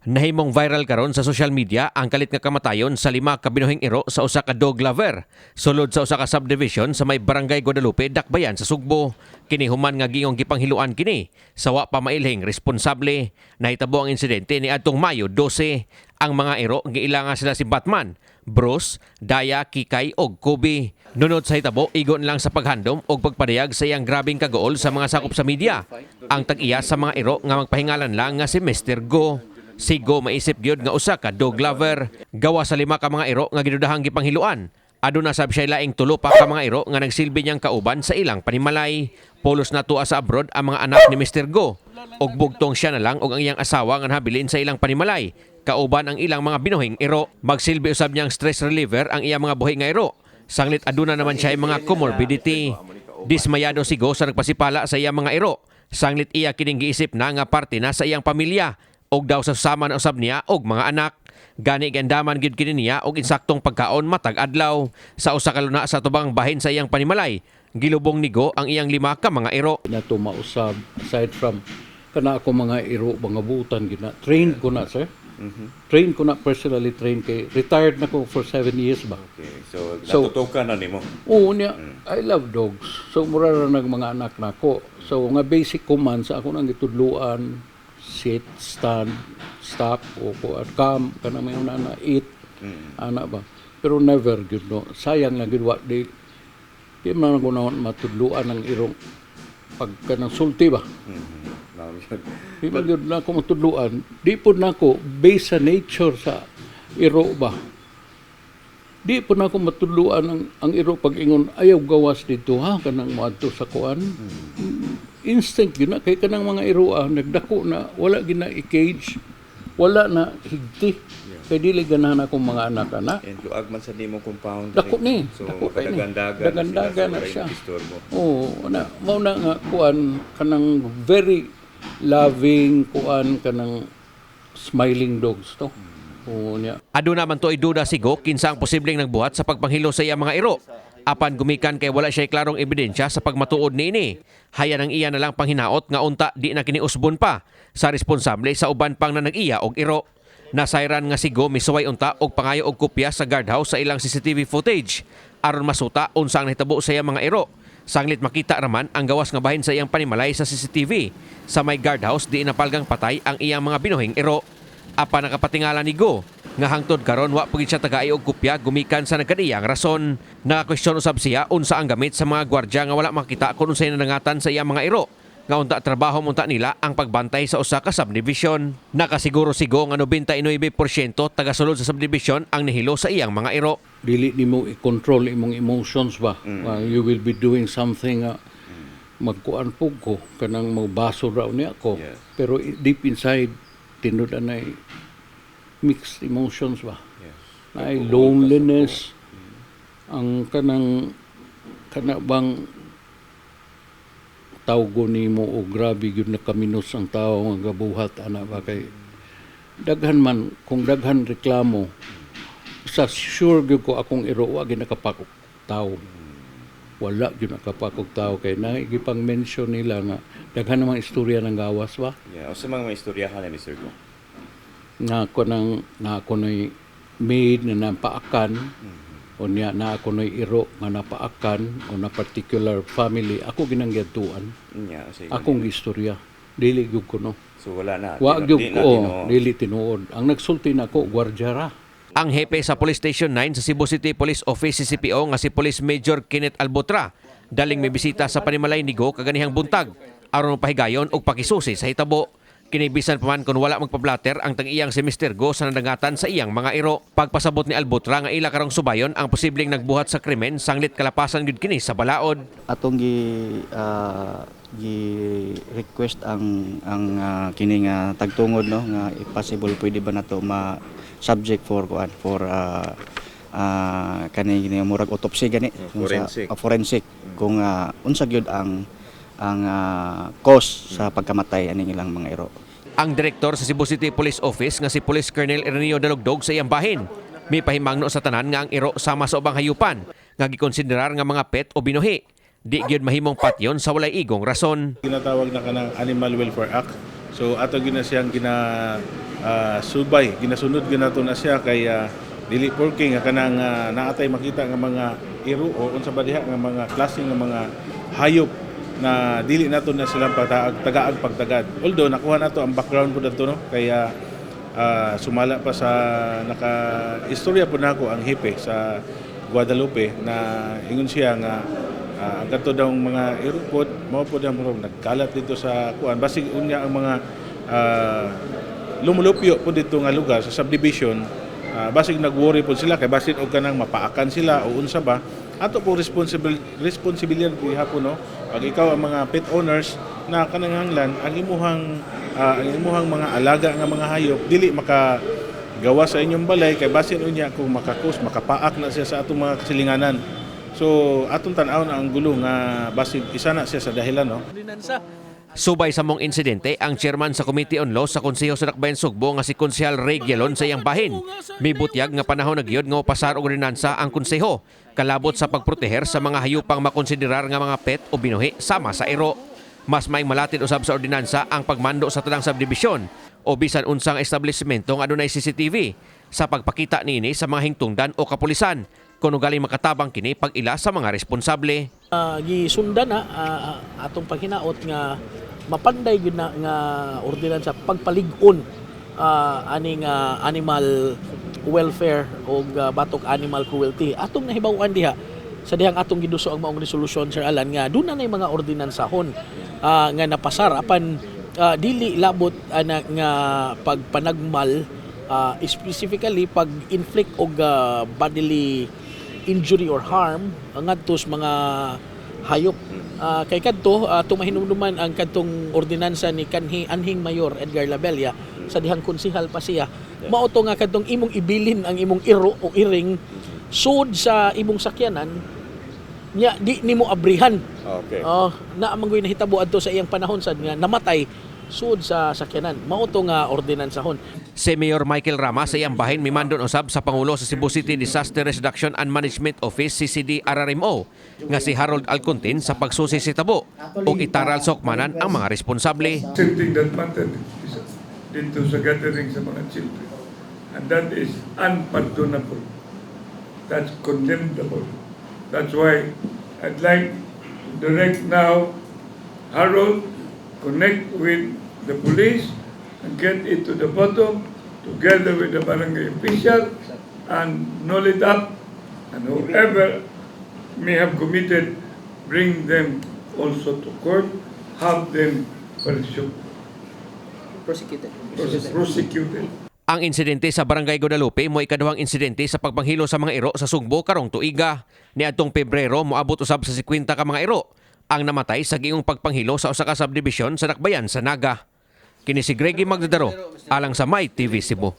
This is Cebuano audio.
Nahimong viral karon sa social media ang kalit nga kamatayon sa lima ka binuhing iro sa usa ka dog lover sulod sa usa ka subdivision sa may Barangay Guadalupe, Dakbayan sa Sugbo. Kini human nga gingong gipanghiluan kini sa wa pa mailhing responsable. Nahitabo ang insidente ni adtong Mayo 12. Ang mga iro giila nga sila si Batman, Bruce, Daya, Kikay og Kobe. Nunod sa hitabo, igon lang sa paghandom og pagpadayag sa iyang grabing kaguol sa mga sakop sa media ang tag-iya sa mga iro nga magpahingalan lang nga si Mr. Go. Si Go maisip gyud nga usa ka dog lover. Gawa sa lima ka mga iro nga gidudahang gipanghiluan, aduna sab siya laing tulo pa ka mga iro nga nagsilbi niyang kauban sa ilang panimalay. Pulos na tuwa sa abroad ang mga anak ni Mr. Go. Og bugtong siya na lang og ang iyang asawa nga nahabilin sa ilang panimalay, kauban ang ilang mga binuhing iro. Magsilbi usab niyang stress reliever ang iyang mga buhi nga iro. Sanglit aduna naman siya mga comorbidity. Dismayado si Go sa nagpasipala sa iyang mga iro. Sanglit iya kining giisip na nga parte na sa iyang pamilya og daw sa sama na usab niya og mga anak. Gani giandaman gyud kini niya og insaktong pagkaon matag adlaw. Sa usa ka luna sa tubang bahin sa iyang panimalay, gilubong ni Go ang iyang lima ka mga iro. Na to mausab, aside from kana ako mga iro, mga butan gina train ko na, sir. Train ko na, personally train, kay retired na ko for 7 years ba. Okay, so, natutukan na nimo. Oo niya, I love dogs, so mura ra nag mga anak nako. So nga basic commands ako nang gitudluan: sit, stand, stop o ko come, kana may una na eat, ana ba. Pero never gyud, no, sayang lang gyud, wa di di man ako na matudluan ng irong pag kanang sulti ba. Mao yun. Di man gyud na ako matudluan. Di pod nako based sa nature sa iro ba. Di pod nako matudluan ang iro pag ingon, "Ayaw gawas dito ha," kanang moadto sa kuan. Instinct gyud na kay kanang mga iro ah, nagdako na wala gina i-cage. Wala na higti. Kay dili ganahan akong mga anak ana. And luag man sa nimo compound. Dako ni. So, Dako kay ni. makadagandagan Dagandagan na na sila. siya. So, walay istorbo. Oo, na mao na nga kuan kanang very loving kuan kanang smiling dogs to. Oo niya. Aduna man to duda si Go kinsa ang posibleng nagbuhat sa pagpanghilo sa iyang mga iro. Apan gumikan kay wala siya klarong ebidensya sa pagmatuod niini. Hayan ang iya na lang panghinaot nga unta di na kini usbon pa sa responsable sa uban pang nanag-iya og iro. Nasayran nga si Go misuway unta og pangayo og kopya sa guardhouse sa ilang CCTV footage aron masuta unsa ang nahitabo sa iyang mga iro. Sanglit makita raman ang gawas nga bahin sa iyang panimalay sa CCTV. Sa may guardhouse di napalgang patay ang iyang mga binuhing iro. Apan nakapatingala ni Go nga hangtod karon wa pugid siya tagay og kopya gumikan sa nagkadiyang rason. Nakakwestiyon usab siya unsa ang gamit sa mga gwardya nga wala makita kung unsay nanangatan sa iyang mga iro nga unta trabaho munta nila ang pagbantay sa usa ka subdivision. Nakasiguro si Go nga 99% tagasulod sa subdivision ang nihilo sa iyang mga iro. Dili nimo i-control imong emotions ba. You will be doing something magkuan pug ko kanang mobaso raw niya ko. Pero deep inside tinud anay mixed emotions ba. Naay loneliness, ang kanang kana bang tawgo nimo o grabe gyud na kaminos ang tao nga gabuhat ana ba, kay daghan man kung daghan reklamo sa sure gyud ko akong iro wa gyud nakapakog tao, wala gyud nakapakog tao, kay na gipang mention nila nga daghan namang istorya ng gawas ba. Yeah, unsa mga istoryahan ni Mr. Go? Nga ako nang na ako na'y maid na napaakan o niya na ako na'y iro nga napaakan o na particular family ako ginangyadtuan. Yeah, sige. Akong istorya dili gyud ko no. So wala na. Wa gyud Di na ko tinuod. Dili tinuod ang nagsulti nako, gwardya ra. Ang hepe sa Police Station 9 sa Cebu City Police Office CCPO nga si Police Major Kenneth Albotra daling may bisita sa panimalay ni Go kaganihang buntag aron mapahigayon og pakisusi sa hitabo. Kini bisan pa man kung wala magpablater ang tag-iyang si Mr. Go sa nadangatan sa iyang mga iro. Pagpasabot ni Albotra nga ila karong subayon ang posibleng nagbuhat sa krimen sanglit kalapasan gyud kini sa balaod. Atong gi gi request ang kini nga tagtungod no nga if possible pwede ba nato ma subject for kuan for kani nga murag autopsy gani. Kung Forensic. Forensic kung unsa gyud ang cause sa pagkamatay aning ilang mga iro. Ang direktor sa Cebu City Police Office nga si Police Colonel Ireneo Dalugdog sa iyang bahin may pahimangno sa tanan nga ang iro sama sa ubang hayupan nga gikonsiderar nga mga pet o binuhi di gyud mahimong patyon sa walay igong rason. Ginatawag na kanang Animal Welfare Act. So So ato gina siyang gina subay, ginasunod ginato na siya kay dili porke nga kanang naatay makita nga mga iro o unsa ba diha nga mga klase nga mga hayop na dili nato na silang pataag tagaag pagtagad. Although nakuha nato ang background po dadto, no, kaya sumala pa sa naka istorya po nako ang hepe sa Guadalupe na ingon siya nga ang kadto daw mga iro pod mao pod ang murag nagkalat dito sa kuan, basig unya ang mga lumulupyo po dito nga lugar sa subdivision, basig nag-worry po sila kay basin og kanang mapaakan sila o unsa ba. Ato po responsible responsibilidad gihapon, no, pag ikaw ang mga pet owners na kananganglan ang imuhang mga alaga nga mga hayop dili maka gawa sa inyong balay kay basin unya kung makakos makapaak na siya sa atong mga kasilinganan. So atong tan-awon ang gulo nga basig isa na siya sa dahilan, no. Subay sa mong insidente, ang chairman sa Committee on Law sa Konseho sa Dakbayan Sugbo nga si Konsehal Ray Gialon sa iyang bahin mibutyag nga panahon na gyud nga pasar og ordinansa ang konseho kalabot sa pagproteher sa mga hayupang makonsiderar nga mga pet o binuhi sama sa iro. Mas may malatid usab sa ordinansa ang pagmando sa tanang subdivision o bisan unsang establishmento nga adunay CCTV sa pagpakita niini sa mga hingtungdan o kapulisan kung ugaling makatabang kini pag-ila sa mga responsable. Gisundan na atong paghinaot nga mapanday gyud na nga ordinansa pagpalig-on aning animal welfare o batok animal cruelty. Atong nahibaw-an diha sa dihang atong giduso ang maong resolusyon, Sir Alan, nga duna nay mga ordinansahon nga napasar apan dili labot ana nga pagpanagmal, specifically pag-inflict og bodily injury or harm ngadto sa mga hayop. Kay kadto tumahinumduman ang kadtong ordinansa ni kanhi anhing Mayor Edgar Labella sa dihang konsihal pa siya. Mao to nga kadtong imong ibilin ang imong iro o iring sud sa imong sakyanan nya di nimo abrihan. Oh, na man gyud nahitabo adto sa iyang panahon sad nga namatay sud sa sakyanan. Mao to nga ordinansahon. Si Mayor Michael Rama sa iyang bahin mimandon usab sa Pangulo sa Cebu City Disaster Reduction and Management Office, CCDRRMO, nga si Harold Alcontin sa pagsusi sa hitabo ug itaral sa hukmanan ang mga responsable. Same thing that mattered is dito sa gathering sa mga children. And that is unpardonable. That's condemnable. That's why I'd like to direct now Harold, connect with the police and get it to the bottom together with the barangay official and null it up, and whoever may have committed, bring them also to court, have them Prosecuted. Prosecuted. Ang insidente sa Barangay Guadalupe mo ikaduhang insidente sa pagpanghilo sa mga iro sa Sugbo karong tuiga. Niadtong Pebrero, moabot usab sa 50 ka mga iro ang namatay sa giingong pagpanghilo sa usa ka subdivision sa Dakbayan sa Naga. Kini si Greggy Magdadaro alang sa My TV Cebu.